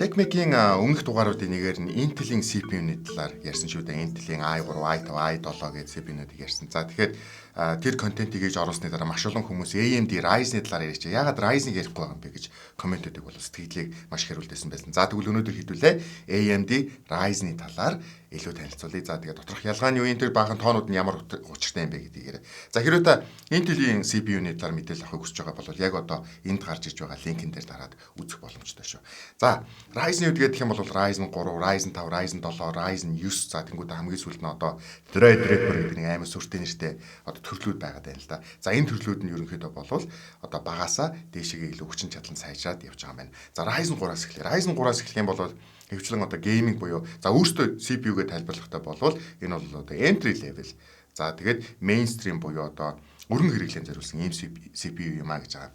TechMake-ийн өмнөх дугааруудын нэгээр нь Intel-ийн CPU-ны талаар ярьсан шүү дээ. Intel-ийн i3, i5, i7 гэдэг CPU-нуудыг ярьсан. За, тэгэхээр тэр контентыг хийж оруулсны дараа маш олон хүмүүс AMD Ryzen-ы талаар ярьж, яагаад Ryzen-ыг ярихгүй байгаа юм бэ гэж комментүүдийг бол сэтгэлийг маш их хэрүүлдэсэн байсан. За, тэгвэл өнөөдөр хэдүүлээ AMD Ryzen-ы талаар илүү танилцуулъя. За, тэгээд доторх ялгаа нь юу юм, тэр баахан тоонууд нь ямар учиртай юм бэ гэдгийг. За, хэрвээ та Intel-ийн CPU-ны талаар мэдээлэл авахыг хүсэж байгаа бол яг одоо энд гарч иж байгаа линкэн дээр дараад үзэх боломжтой шүү. За, Ryzen-ийн үед гэх юм бол Ryzen 3, Ryzen 5, Ryzen 7, Ryzen 9, за, тэнгуүдэ хамгийн сүүлд нь одоо Threadripper гэдэг нэг амар сүртэй нэртэй одоо төрлүүд байгаад байна л да. За, энэ төрлүүд нь ерөнхийдөө болвол одоо багасаа дээшээгээ илүү хүчин чадал нь сайжраад явж байгаа юм байна. За, Ryzen 3-аас эхлэе. Ryzen 3-аас эхлэх юм бол ихэвчлэн одоо gaming буюу, за, өөртөө CPU-гээ тайлбарлахтай болвол энэ бол одоо entry level. За, тэгээд mainstream буюу одоо өргөн хэрэглээнд зориулсан ийм CPU юм а гэж байгаа.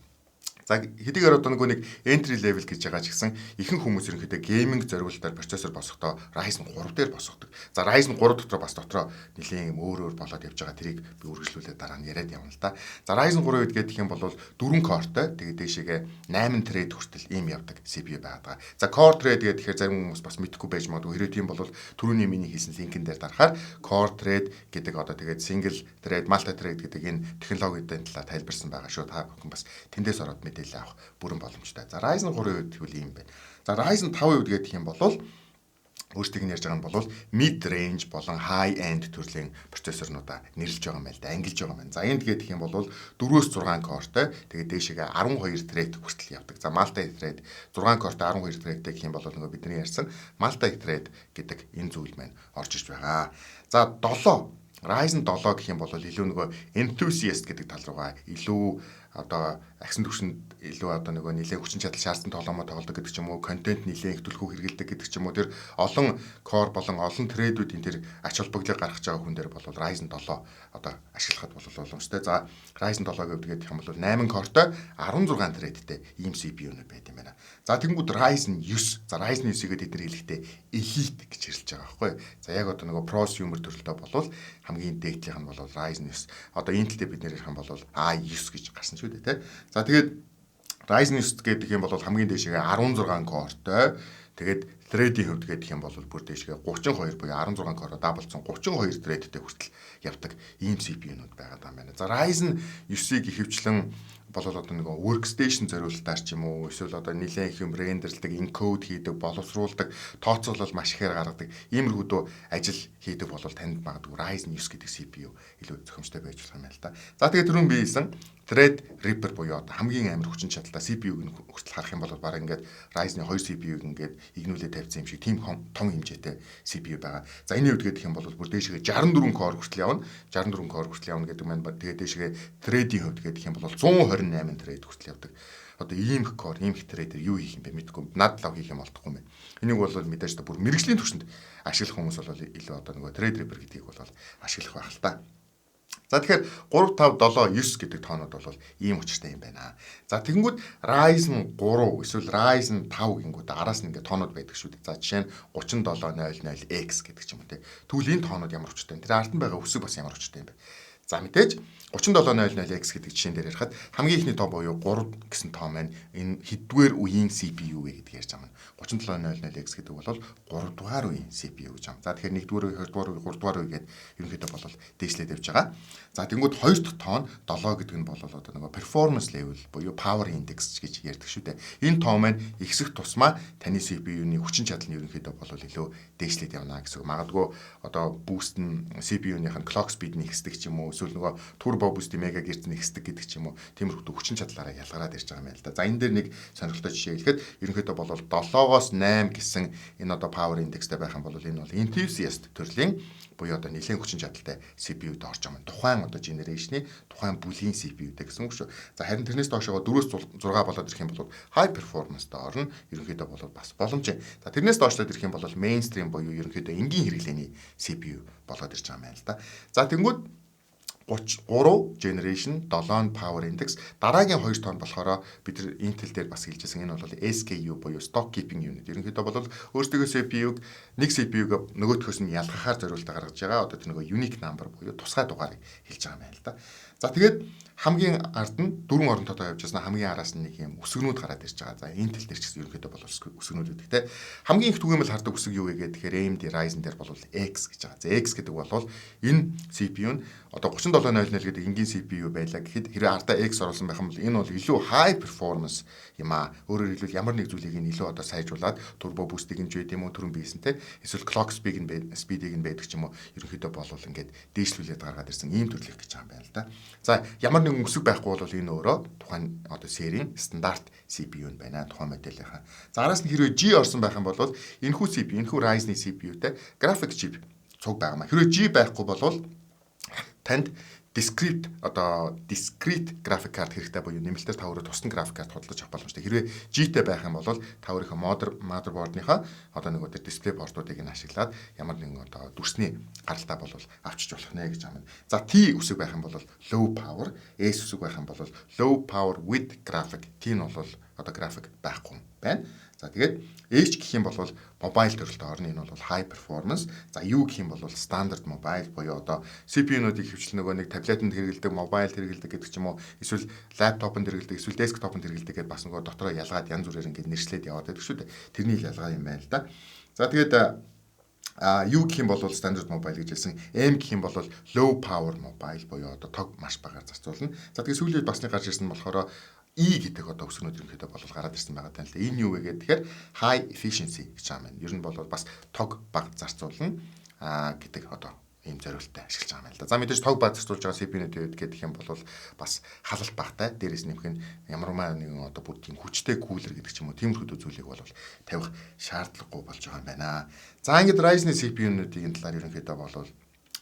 За, хэдийгээр одоо нөгөө нэг entry level гэж байгаа ч гэсэн ихэнх хүмүүс ерөнхийдөө gaming зориулалтаар процессор босгохдоо Ryzen 3 дээр босгодог. За, Ryzen 3 дотор бас дотроо нэлийн юм өөр өөр болоод явж байгаа. Тэрийг би үргэлжлүүлээд дараа нь яриад явна л да. За, Ryzen 3 үед гэх юм бол 4 core-той, тэгээд дээшээгээ 8 thread хүртэл ийм явдаг CPU байгаад байгаа. За, core thread гэхээр зарим хүмүүс бас мэдэхгүй байж магадгүй. Хэрвээ тийм бол түрүүний миний хийсэн линкэн дээр дарахаар core thread гэдэг, одоо тэгээд single thread, multi thread гэдэг энэ технологийн талаар тайлбарсан байгаа шүү. Та бүхэн бас тэндээс ороод мэдээлэл авах бүрэн боломжтой. За, Ryzen 3-ын үед тэгвэл ийм байна. За, Ryzen 5-ын үед гэх юм бол өөрсдийг нь ярьж байгаа нь бол mid range болон high end төрлийн процессорнуудаа нэрлэж байгаа юм байна л да, ангилж байгаа юм байна. За, энд гэх юм бол 4-өөс 6 core-той, тэгээд дээшээгээ 12 thread хүртэл явдаг. За, multi thread, 6 core-той 12 thread-тэй гэх юм бол нөгөө бидний ярьсан multi thread гэдэг энэ зүйл маань орж ирж байгаа. За, 7, Ryzen 7 гэх юм бол илүү нөгөө enthusiast гэдэг тал руугаа, илүү одоо агсан түвшинд, илүү одоо нөгөө нэлээд хүчин чадал шаардсан тоглоомоо тоглодог гэдэг ч юм уу, контент нэлээд их түлхүү хэрэгэлдэг гэдэг ч юм уу, тэр олон core болон олон thread-үүдийн тэр ач холбогдлыг гаргаж байгаа хүн дээр бол Ryzen 7 одоо ашиглахад бол боломжтой. За, Ryzen 7 гэдэг юм бол 8 core-той, 16 thread-тэй ийм CPU-нууд байт юм байна. За, тэгэнгүүт Ryzen 9. За, Ryzen 9-ийг тэд нар хэлэхдээ Elite гэж хэлж байгаа байхгүй. За, яг одоо нөгөө prosumer төрөлтөө болвол хамгийн дээдлийнх нь бол Ryzen 9. Одоо Intel дээр бид нэр ярих юм бол i9 гэж гарсан шүү дээ, тэ. За, тэгээд Ryzen 9 гэдэг юм бол хамгийн дээшээ 16 core-той. Тэгээд thread-ийн хувьд гэх юм бол бүр дээшгээ 32 буюу 16 core double-цсан 32 thread-тэй хүртэл явдаг ийм CPU-нууд байгаад байгаа юм байна. За, Ryzen 9-ийг ихэвчлэн болол одоо нэг workstation зориулалтаар ч юм уу, эсвэл одоо нэлээд их юм render-лдэг, encode хийдэг, боловсруулдаг, тооцоолол маш ихээр гаргадаг иймэрхүү ажил хийдэг бол танд магадгүй Ryzen 9 гэдэг CPU илүү зохимжтой байж болох юм байна л да. За, тэгээд түрүүн би хэлсэн Threadripper буюу одоо хамгийн амар хүчин чадалтай CPU-г хүртэл харах юм бол баг ингээд Ryzen-ы 2 CPU-г ингээд игнүүлээ тавьсан юм шиг тийм том хэмжээтэй CPU байгаа. За, энэ үед гэх юм бол бүр дээшгээ 64 core хүртэл явна. 64 core хүртэл явна гэдэг маань, тэгээд дээшгээ thread-ийн хувьд гэх юм бол 128 thread хүртэл явдаг. Одоо ийм их core, ийм их thread юу хийх юм бэ мэдэхгүй. Над лав хийх юм олдохгүй юм байна. Энийг бол мэдээж та бүр мэргэжлийн түвшинд ашиглах хүмүүс бол илүү одоо нөгөө Threadripper гэдгийг бол ашиглах байх л та. За, тэгэхээр 3 5 7 9 гэдэг тоонууд бол ийм учиртай юм байна. За, тэгэнгүүт Ryzen 3 эсвэл Ryzen 5 гингүүд араас нь ингээд тоонууд байдаг шүү дээ. За, жишээ нь 3700X гэдэг ч юм уу, те. Тэгвэл энэ тоонууд ямар учиртай юм? Тэр ард нь байгаа үсэг бас ямар учиртай юм бэ? За, мэдээж 3700X гэдэг жишээн дээр ярихад хамгийн эхний тоо буюу 3 гэсэн тоо маань энэ хэддүгээр үеийн CPU вэ гэдгийг ярьж байгаа юм. 3700X гэдэг бол 3 дугаар үеийн CPU гэж юм. За, тэгэхээр 1 дугаар үе, 2 дугаар үе, 3 дугаар үе гээд ерөнхийдөө бол дээшлээд явж байгаа. За, тэнгууд хоёр дахь тоо нь 7 гэдэг нь бол одоо нөгөө performance level буюу power index гэж ярьдаг шүү дээ. Энэ тоо маань ихсэх тусмаа таны CPU-ны хүчин чадал нь ерөнхийдөө бол илүү дээшлээд явна гэсэн үг. Магадгүй одоо boost нь CPU-ных нь clock speed нь ихсдэг ч юм уу, эсвэл нөгөө turbo boost мегагерц нь ихсдэг гэдэг ч юм уу. Тиймэрхүү хүчин чадлаараа ялгараад ирж байгаа юм байна л да. За, энэ дээр нэг сонирхолтой жишээ хэлэхэд ерөнхийдөө бол 7-оос 8 гэсэн энэ одоо power index-тэй байх юм бол энэ бол enthusiast төрлийн буюу одоо нэлээд хүчин чадалтай CPU-д орж байгаа юм. Тухайн одоо generation-ы, тухайн бүлийн CPU-тэй гэсэн үг шүү. За, харин тэрнээс доошоо 4-өөс 6 болоод ирэх юм бол high performance-тай орно. Ерөнхийдөө бол бас боломж. За, тэрнээс доошлоод ирэх юм бол mainstream буюу ерөнхийдөө энгийн хэрэглээний CPU болоод ирж байгаа юм байна л да. За, тэнгүүд 33 generation, 7 power index, дараагийн хоёр тоон болохоор бид нар Intel дээр бас хэлжсэн, энэ бол SKU буюу stock keeping unit. Ерөнхийдөө бол өөрсдөө CPU-г, нэг CPU-г нөгөөдхөөс нь ялгахаар зориултаа гаргаж байгаа одоо тэр нөгөө unique number буюу тусгай дугаарыг хэлж байгаа юм байна л да. За, тэгээд хамгийн ард нь дөрвөн оронтойтой явж байсан, хамгийн араас нь нэг юм үсгнүүд гараад ирж байгаа. За, Intel дээр ч гэсэн ерөнхийдөө бол үсгнүүд байдаг те. Хамгийн их түгээмэл хардаг үсэг юу вэ гэхээр AMD Ryzen дээр бол X гэж байгаа. За, X гэдэг бол энэ CPU нь одоо 3700 гэдэг энгийн CPU байлаа гэхэд хэрвээ ардаа X оруулсан байх юм бол энэ бол илүү high performance юм аа. Өөрөөр хэлбэл, ямар нэг зүйлийг нь илүү одоо сайжруулад turbo boost-ийг нь ч байд юм уу, түрүүн биесэн те. Эсвэл clock speed нь speed-ийг нь байдаг ч юм уу, ерөнхийдөө бол ингээд дээшлүүлээд гаргаад ирсэн ийм төрлөх гэж байгаа юм байна л да. За, ямар нэгэн үсэг байхгүй бол энэ өөрөө тухайн одоо серийн стандарт CPU нь байна, тухайн моделийнхаа. За, араас нь хэрвээ G орсон байх юм бол энэхүү CPU, энэхүү Ryzen-ы CPU-тэй graphic chip цуг байгаа маа. Хэрвээ G байхгүй бол танд discrete, одоо discrete graphic card хэрэгтэй буюу нэмэлтээр та өөрөө тусдан graphic card худалдаж авах боломжтой. Хэрвээ G-тэй байх юм бол та өөрийнхөө motherboard-ныхаа одоо нэг өдөр display port-уудыг нь ашиглаад ямар нэгэн одоо дүрсний гаралтаа бол авчиж болох нэ гэж юм. За, T үсэг байх юм бол low power, S үсэг байх юм бол low power with graphic. T нь бол одоо graphic байхгүй байна. За, тэгээд H гэх юм бол mobile төрөлтөд орно. Энэ бол high performance. За, U гэх юм бол standard mobile буюу одоо CPU-нуудыг хөвчлэн нөгөө нэг таблетанд хэрэглэдэг, mobile хэрэглэдэг гэдэг ч юм уу, эсвэл laptop-нд хэрэглэдэг, эсвэл desktop-нд хэрэглэдэг гэдээ бас нөгөө дотроо ялгаад янз бүрээр ингээд нэршлээд яваад байдаг шүү дээ. Тэрний л ялгаа юм байна л да. За, тэгээд U гэх юм бол standard mobile гэж хэлсэн. M гэх юм бол low power mobile буюу одоо тог маш багаар зарцуулна. За, тэгээд сүүлийн бас нэг гарч ирсэн нь болохоор E гэдэг одоо үсгнүүд ерөнхийдөө бол гараад ирсэн байгаа тань л да. Энэ юу вэ гэхээр high efficiency гэж байгаа юм байна. Ер нь бол бас тог бага зарцуулна гэдэг одоо ийм зориулттай ашиглаж байгаа юм байна л да. За, мэдээж тог бага зарцуулж байгаа CPU-нүүд гэдэг юм бол бас халалт багтай. Дээрээс нэмэх нь ямармаа нэгэн одоо бүр тийм хүчтэй cooler гэдэг ч юм уу, тиймэрхүү зүйлийг бол тавих шаардлагагүй болж байгаа юм байна. За, ингээд Ryzen-ы CPU-нүүдийн талаар ерөнхийдөө бол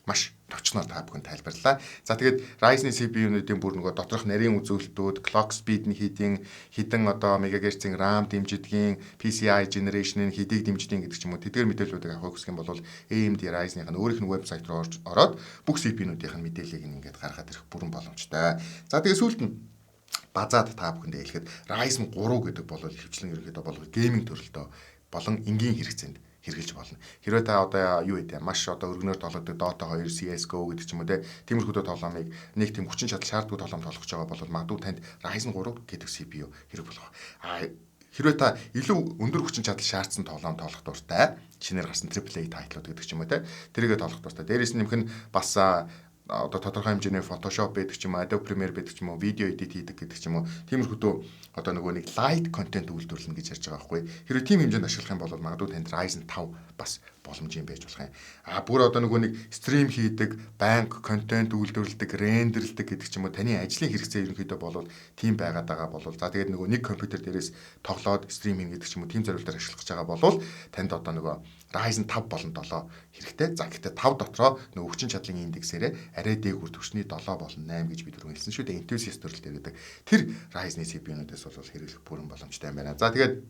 маш товчноор та бүхэн тайлбарлаа. За, тэгээд Ryzen CPU-нүүдийн бүр нөгөө доторх нарийн үзүүлэлтүүд, clock speed нь хэдийн хэдэн одоо мегагерцийн RAM дэмжидгийн, PCI generation нь хэдийг дэмжидгийн гэдэг ч юм уу, тэдгээр мэдээллүүдийг авахыг хүсэх юм бол AMD Ryzen-ийн өөрийнх нь вебсайт руу орж ороод бүх CPU-нүүдийн мэдээллийг ингээд гаргаад ирэх бүрэн боломжтой. За, тэгээд сүүлд нь базаад та бүхэндээ хэлэхэд Ryzen 3 гэдэг бол ихэвчлэн ерөнхийдөө бол gaming төрөлтөө болон энгийн хэрэгцээнд хэрэгжилж болно. Хэрвээ та одоо юу гэдэг, маш одоо өргөнөөр тоглодог Dota 2, CS:GO гэдэг ч юм уу те, тиймэрхүү тоглоомыг нэг тийм хүчин чадал шаарддаг тоглоом тоглох гэж байгаа бол магадгүй танд Ryzen 3 гэдэг CPU хэрэг болох. А хэрвээ та илүү өндөр хүчин чадал шаардсан тоглоом тоглох дуртай, шинээр гарсан AAA title-ууд гэдэг ч юм уу те, тэрийгэ тоглох дуртай. Дээрээс нь нэмэх нь бас одоо тодорхой хэмжээний Photoshop байдаг ч юм уу, Adobe Premiere байдаг ч юм уу, видео edit хийдэг гэдэг ч юм уу, тиймэрхүү одоо нөгөө нэг light content үйлдвэрлэнэ гэж ярьж байгаа байхгүй. Хэрвээ тийм хэмжээнд ашиглах юм бол магадгүй танд Ryzen 5 бас боломжийн байж болох юм. А бүр одоо нөгөө нэг stream хийдэг, банк контент үйлдвэрлэдэг, render лдэг гэдэг ч юм уу, таны ажлын хэрэгцээ ерөнхийдөө бол тийм байгаад байгаа бол, за, тэгээд нөгөө нэг компьютер дээрээс тоглоод stream хийнэ гэдэг ч юм уу, тийм зорилгоор ашиглах гэж байгаа бол танд одоо нөгөө Ryzen 5 болон 7 хэрэгтэй. За, гэхдээ 5 дотроо нөгөө хүчин чадлын индексээрээ арай дээгүүр түвшний 7 болон 8 гэж би түрүүн хэлсэн шүү дээ. Enthusiast төрөл дээр гэдэг тэр Ryzen CPU-нуудаас бол хэрэглэх бүрэн боломжтой юм байна. За, тэгээд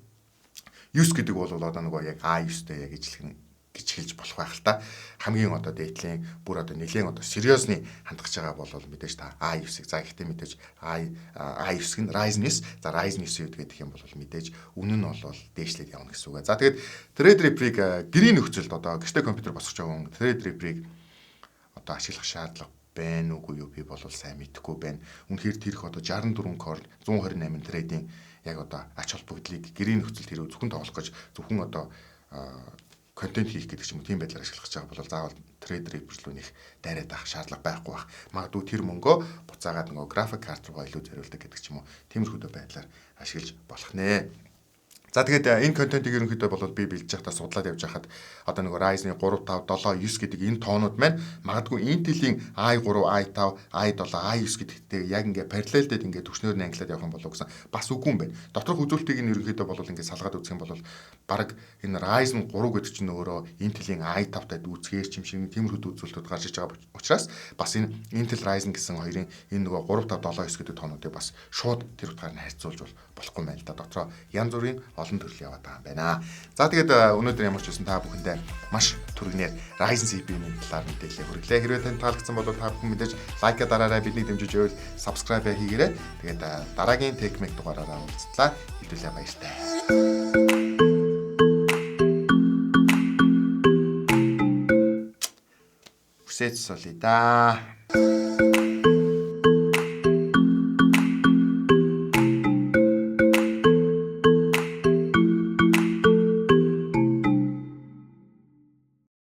9 гэдэг бол одоо нөгөө яг i9-тэй яг ижилхэн гэж хэлж болох байх л та. Хамгийн одоо дээдлийн бүр одоо нэлээд одоо серьезный хандгаж байгаа бол мэдээж та i9-ыг, за, гэхдээ мэдээж i9 нь Ryzen 9, за, Ryzen 9 гэдэг юм бол мэдээж үнэ нь бол дээшлээд явна гэсэн үг. За, тэгээд Threadripper-ыг гэрийн нөхцөлд одоо гэртээ компьютер босгож байгаа хүн Threadripper-ыг одоо ашиглах шаардлага байна уугүй юу, би бол сайн мэдэхгүй байна. Үнэхээр тэрх одоо 64 core 128 thread-ийн яг одоо ач холбогдлыг гэрийн нөхцөлд хэрэг зөвхөн тоглох гэж, зөвхөн одоо контент хийх гэдэг ч юм уу, тийм байдлаар ашиглах гэж байгаа бол заавал Threadripper руу нэх дайраад авах шаардлага байхгүй бах. Магадгүй тэр мөнгөө буцаагаад нөгөө график карт руугаа илүү зориулдаг гэдэг ч юм уу, тиймэрхүү байдлаар ашиглаж болох нэ. За, тэгээд энэ контентыг ерөнхийдөө бол би бэлдэж байхдаа судлаад явж байхад одоо нэг Ryzen 3, 5, 7, 9 гэдэг энэ тоонууд маань магадгүй Intel-ийн i3, i5, i7, i9 гэдэгтэй яг ингээ параллелдээд ингээ түвшнээр нь ангилаад явах юм болов гэсэн бас үгүй юм байна. Доторх үзүүлэлтийг нь ерөнхийдөө бол ингээ салгаад үзэх юм бол баг энэ Ryzen 3 гэдэг чинь өөрөө Intel-ийн i5-тай дүүцгээр ч юм шиг тиймэрхүү үзүүлэлтүүд гарч иж байгаа учраас бас энэ Intel Ryzen гэсэн хоёрын энэ нөгөө 3, 5, 7, 9 гэдэг тоонуудыг бас шууд тэр утгаар нь харьцуулж болохгүй юм байна л да. Дотроо янз бүрийн олон төрөл яваад байгаа юм байна. За, тэгээд өнөөдөр ямар ч байсан та бүхэндээ маш түргэнээр Ryzen CPU-ний талаар мэдээлэл хүргэлээ. Хэрвээ танд таалагдсан бол та бүхэн мэдээж like дараарай, биднийг дэмжиж байвал subscribe хийгээрэй. Тэгээд дараагийн Tech Make дугаараараа уулзтлаа. Хэдүүлээ баяртай. Үсээц сулъя да.